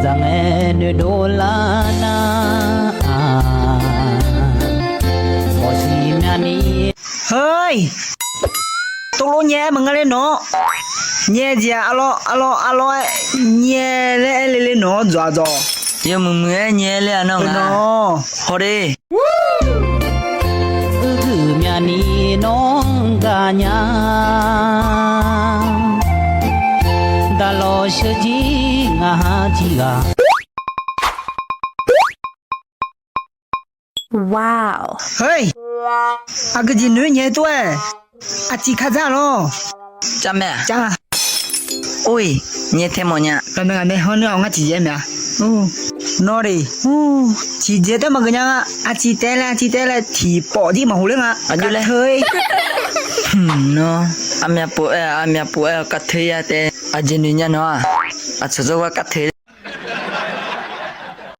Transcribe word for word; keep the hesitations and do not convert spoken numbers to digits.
Taqngae noeqdov lar nar-aq, hawsiq myavni. Heu, tov lof nyae-aer maqngeur le nawq-anr. Nyae jeq-aq arlawr arlawr arlawr-aer nyae laer aer le le nawq-anr dzawq-a dzawq. Yawmuiq muiq-aer nyae le-a nawq-anr. Hawde. Uiqhuiq myavni nawr-anr gaq nya. Daqlawq sheuqjir ngaq-anr tiq ghaq. Heu, aqgeujeq noeq-aer nyae tov-aer, aqciq kadzar lawr. Cav mae-aq? Cav-a. Or-eq, nyae tae mawf nya. Ghaqmae ghaqmae hawr neur-aq ngar ciqjaev-aer maeq-a. Nawr de. Ciqjaev taef maqgeuf nya nga. Aqciq taef laer aqciq taef laer tiqpawf jir maqhof ler nga. Aqjox laer teu-ir. Nawr, armyav pov-aer armyav pov-aer-awr kar teu-ir-a taef. Aqjeq noeq nya nawq-aq. Aqcawq zawrgar kar teu